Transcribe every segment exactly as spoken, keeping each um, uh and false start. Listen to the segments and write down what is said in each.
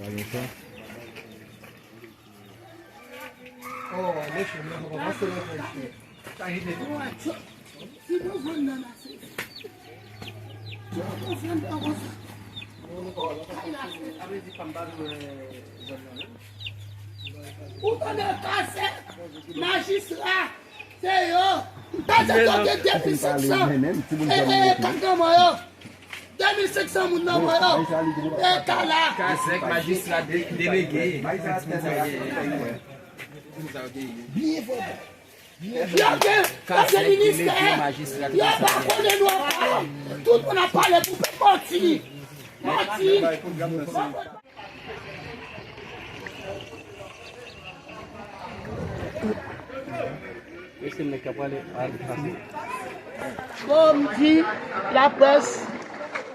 Oh, mesye, mwen pa panse nan fè. Ou tande kase majistra, se yo. Kase kote de mil senk san, e, e, kat nan mwen yo. De mil senk san moun nan mwen yo. E ka la. Kazèk majistra de- delege. Byen fò. Yo gen, yo gen ministè. Yo pa konnen nou ankò. Tout moun ap pale pou fè manti. Manti. Bon, m di laprès,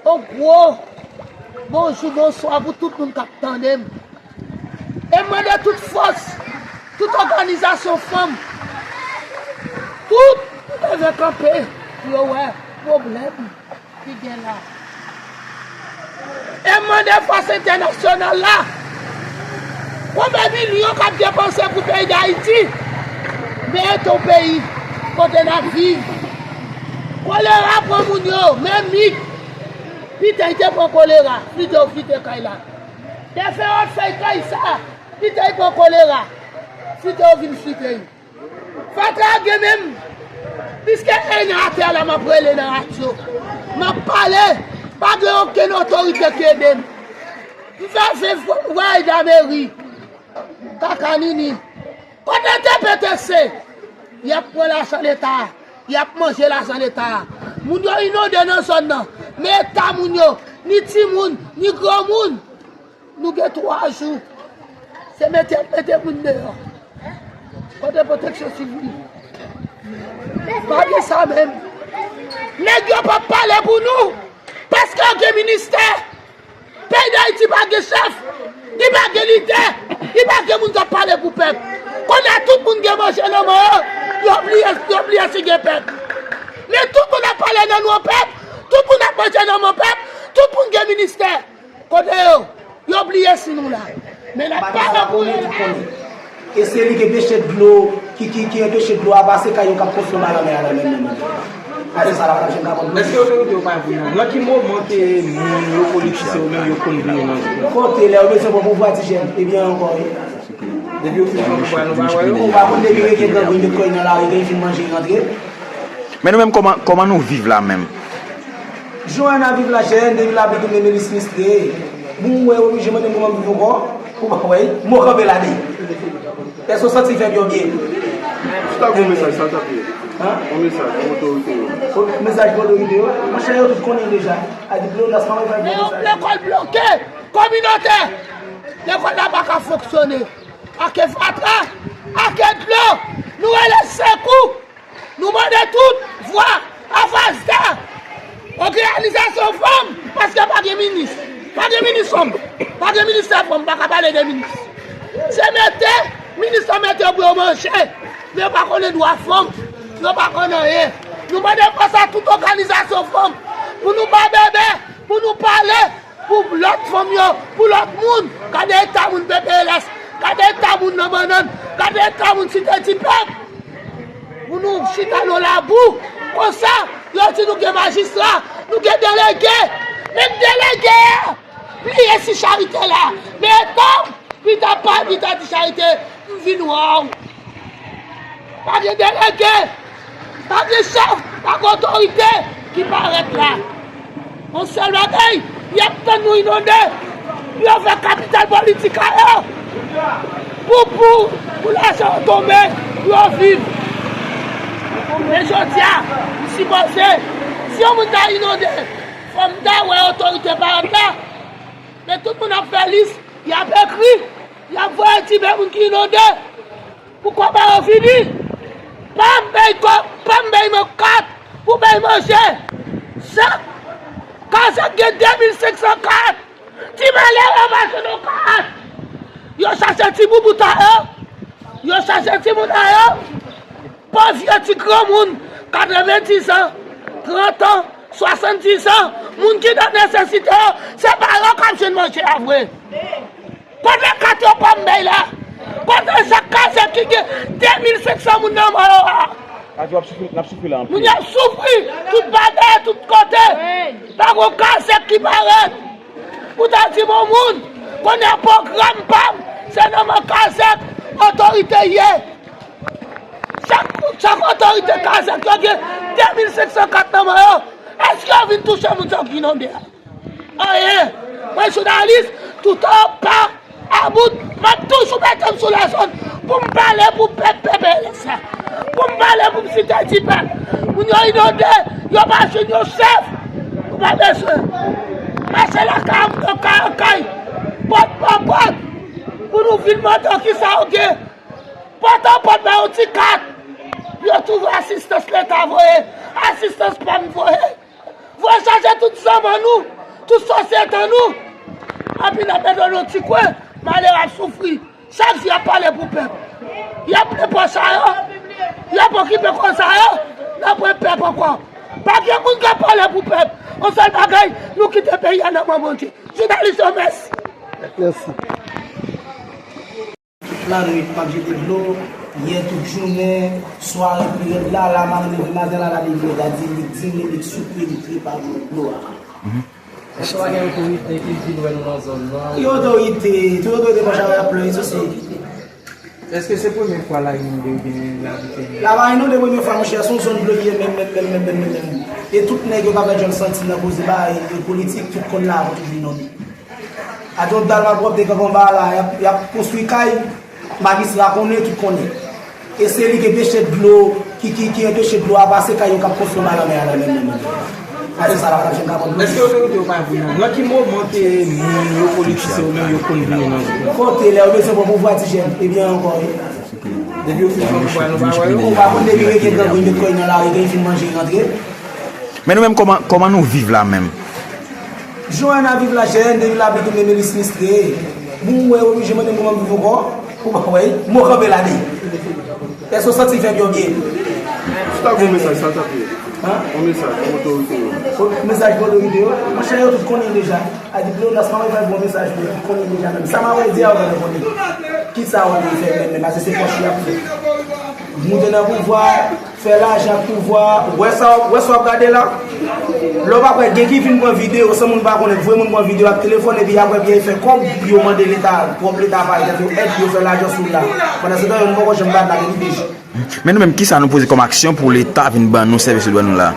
yon gwo bonjou, bonswa pou tout moun k ap tande m. E m mande tout fòs, tout òganizasyon fanm, tout pou leve kanpe pou yo wè pwoblèm ki gen la. E m mande fòs entènasyonal la, konbyen milyon k ap depanse pou peyi Dayiti, mete yon peyi kote n ap viv. Kolera pran moun yo, menm Mit, Pitèy te pran kolera, Fritè yo frite kay la. Defewòt fèy kay sa, Pitèy pran kolera, Fritè yo vin frite yo. Fatra gen menm. Piske e nan atè la m ap rele nan radyo. M ap pale. Pa gen okenn otorite ki ede m. M fè viv vwayay dameri. Kaka nini. Kote T P T C? Y ap pran lajan leta a. Y ap manje lajan leta a. Moun yo inonde nan zòn nan. Men eta moun yo, ni timoun, ni granmoun. Nou gen twa jou. Se mete, mete moun deyò. Kote pwoteksyon sivil? Pa gen sa menm. Nèg yo p ap pale pou nou. Paske yo gen ministè. Peyi Dayiti pa gen chèf. Li pa gen lidè. Li pa gen moun k ap pale pou pèp. Kounye a tout moun gen manje nan men yo. Yo bliye, yo bliye si gen pèp. Men tout moun ap pale nan non pèp. Tout moun ap manje nan men pèp. Tout moun gen ministè. Kote yo? Yo bliye si nou la. Men n ap pale pou yo. E se li ki enpeche dlo, ki, ki, ki enpeche dlo a pase kay yo k ap konstwi anba lanmè a la menm, menm, menm. A se sa la, madam, jen ka konn. Èske otorite yo pa vin nan? Nan ki moman ke moun yo, politisyen yo menm, yo konn vini nan zòn? Kote lè yo bezwen pran pouvwa, ti jèn? Ebyen, ankò, wi. Depi yo fin pran pouvwa, nou pa wè yo. Ou pa konn depi reke grangren met kò y nan lari, lè y fin manje, y rantre. Men nou menm, kòman, kòman nou viv la menm? Jan n ap viv la, jèn, depi lapli tonbe, melis mistre. Bon, ou wè, oblije mande m kòman m viv ankò, ou pa wè, m kanpe la de. Èske w santi l fè byen byen? Chita gon mesaj, sa t ap ye. Hein? Yon mesaj pou otorite yo. Mesaj pou otorite yo? Monchè, yo tout konnen deja. A di Leonidas pa mwen fè byen mesaj. Lekòl bloke, kominotè. Lekòl la pa ka fonksyone. Ake fatra, ake dlo, nou rele sekou. Nou mande tout vwa, AFASDA, òganizasyon fanm, paske pa gen minis. Pa gen minis fanm. Pa gen ministè fanm, pa ka pale de minis. Se mete, minis lan mete yo pou yo manje. Men yo pa konnen dwa fanm. Yo pa konn anyen. Nou mande fòs a tout òganizasyon fanm pou nou ba bèbè, pou nou pale. Pou lòt fanm yo, pou lòt moun, gade eta moun P P L S, gade eta moun nan bannann, gade eta moun Site Ti Pèp. Pou nou chita nan labou, konsa, yo di nou gen majistra, nou gen delege. Men delege a, pliye si charite la. Men eta, Pita pa, Pita di charite, m vin wè w. Pa gen delege, pa gen chèf, pa gen otorite ki parèt la. Yon sèl bagay, y ap tann nou inonde, pou yo fè kapital politik a yo. Pou, pou, pou lajan yo tonbe, pou yo viv. Men jodi a, m sipoze, si yon moun ta inonde, fò m ta wè otorite parèt la. Men tout moun ap fè lis, y ap ekri, y ap voye ti men moun ki inonde pou kòb a yo vini. Pa m bay kòb, pa m bay mwen kat pou bay manje. Chak kazèk gen de mil senk san kat. Ti malere pa jwenn yon kat. Yo chache ti boubou ta yo. Yo chache timoun a yo. Pòv vye ti granmoun, katrevendiz an, trant an, swasanndizan, moun ki nan nesesite yo, se pa yo k ap jwenn manje a vre. Kote kat yo pa m bay la? Kote chak kazèk ki gen de mil senk san moun nan mò yo a? Kat yo ap soufri, n ap soufri la anpil. Moun yo ap soufri tout bagay, tout kote. Pa gon kazèk ki parèt. Ou ta di bon moun, kounye a pwogram pa m, se nan men kazèk otorite ye. Chak, chak otorite kazèk yo gen de mil senk san kat nan men yo. Èske yo vin touche moun sa yo ki inonde a? Anyen. Mwen jounalis, tout an pa about, m ap toujou mete m sou lèzòd pou m pale pou pèp, pèp L S A. Pou m pale pou m site di pèp. Moun yo inonde, yo pa jwenn yon chèf. Ou pa bezwen mache lakay an, nan kay an kay, pòt pa pòt, pou nou vin mande yo kisa yo gen. Pòt an pòt, ba yo ti kat. Yo twouve asistans Leta voye, asistans pa m voye. Voye chaje tout zanman nou, tout sosyete nou. Epi n ap mete nou nan ti kwen, malere ap soufri. Chak jou y ap pale pou pèp. Y ap plen pòch a yo, y ap okipe kòs a yo, n ap wè pèp ankò. Pa gen moun k ap pale pou pèp. Yon sèl bagay, nou kite peyi a nan men Bondye. Jounalis yo, mèsi. Mèsi. Tout lannuit m ap jete dlo. Yè tout jounen, swa ret pi rèd la, la m al leve maten la, la li rèd a di lik di m, lik souke, lik trepa pou dlo a. Èske pa gen otorite ki vin wè nou nan zòn nan? Ki otorite? Tout otorite pa chak ap plore sou se. Èske se premye fwa la inonde oubyen lavi te... La pa inonde premye fwa, monchè, se yon zòn dlo li ye menm, menm, menm, menm, menm, menm, menm. E tout nèg yo k ap fè djòl santi nan koze bagay politik, tout konn la pou toujou inonde. Ajontal malpwòpte kanpe anba la, y ap, y ap konstwi kay, majistra konnen, tout konnen. E se li ki anpeche dlo, ki, ki, ki anpeche dlo a pase, kay yo k ap konstwi anba lanmè a la menm, menm, menm. Pase sa la, pa t ap janm ka pran dlo. Èske otorite yo pa vin nan? Nan ki moman ke moun yo, politisyen yo menm, yo konn vini nan zòn? Kote lè yo bezwen pran pouvwa, ti jèn? Ebyen ankò, wi. Depi yo fin pran pouvwa, nou pa wè yo. Ou pa konn depi reken grangou, yo met kò yo nan lari, gen fin manje, yo rantre. Men nou menm, kòman, kòman nou viv la menm? Jan w wè n ap viv la, jèn, depi lapli tonbe, melis mistre. Bon, ou wè, oblije mande m kòman m viv ankò. Ou pa wè, m kanpe la de. Èske w santi fè byen? Jis ta gon mesaj, sa l t ap ye. Yon mesaj pou otorite yo. Mesaj pou otorite yo? Monchè, yo tout konnen deja. A di Leonas, pa wè fè bon mesaj pou yo, tout konnen deja menm. Sa m ap di a, yo genlè konnen. Kisa yo vle fè menm, menm, paske se pòch yo ap fè. Moute nan pouvwa, fè lajan ak pouvwa, wè sa, wè sa w ap gade la. Lè w pa kwè, gen ki vin pran videyo san moun pa konnen, voye moun pran videyo ak telefòn, epi apre byen fè kòb, yo mande Leta, pwòp Leta pa yo, yo èd yo fè lajan sou la. Pandan se tan, yo poko janm bat la, gen ki deja. Men nou menm, kisa nou poze kòm aksyon pou Leta vin ban nou sèvis li dwe nou la?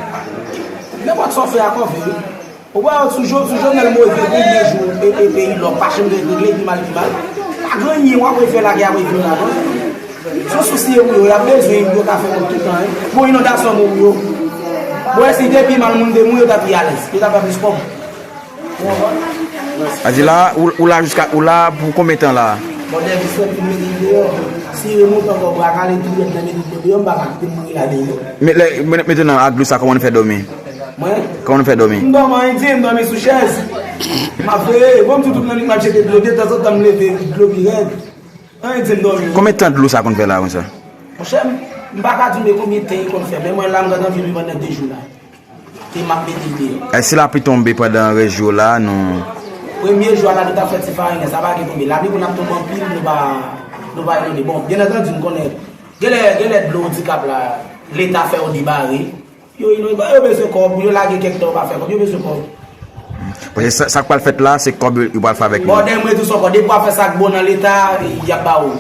Nenpòt sa w fè a kòve, wi. Ou pa wè sou Jo-, sou Jovenel Moïse gen konbyen jou e, e peyi lòk pa janm gen regle, pi mal, pi mal. Pa gen anyen, w ap refè lagè, ap refè lajan. Se yon sous li ye pou yo, y ap bezwen yo ka fè kòb tout tan, wi. Bon, inondasyon bon pou yo. Bon, èske depi mal moun te mouri, yo t ap pi alèz, yo t ap fè plis kòb. Ou konprann? A di la, ou, ou la jiska, ou la pou konbyen tan la? Bon, Dèvis fè m fin mete l deyò. Si remonte ankò, bra kale, tou rèd nan mete l deyò, m pa ka kite m mouri la deyò. Men lè, men, mentnan, ak dlo sa, kòman nou fè dòmi? Mwen? Kòman nou fè dòmi? M dòmi an endyen, m dòmi sou chèz. M ap veye. Bon, m di w tout lannwit m ap jete dlo. Detanzantan, m leve, dlo pi rèd. An endyen, m dòmi. Konbyen tan dlo sa konn fè la, konsa? Monchè, m, m pa ka di w men konbyen tan li konn fè, men mwen la, m gentan viv li pandan de jou la. E m ap mete l deyò. Èske lapli tonbe pandan rès jou la, nou? Premye jou a, lapli t ap fè ti farinyen, sa pa gen tonbe. Lapli konn ap tonbe anpil, nou pa, nou pa inonde. Bon, byen antandi, m konnen, genlè, genlè dlo Odikap la, Leta fè yo debare. Yo inonde, yo bezwen kòb, yo lage kèk tan yo pa fè kòb, yo bezwen kòb. Paske sa, sa k pral fèt la, se kòb yo, yo pral fè avèk li. Bòdè, m redi w sa ankò, depi w ap fè sa k bon nan Leta, y ap ba ou.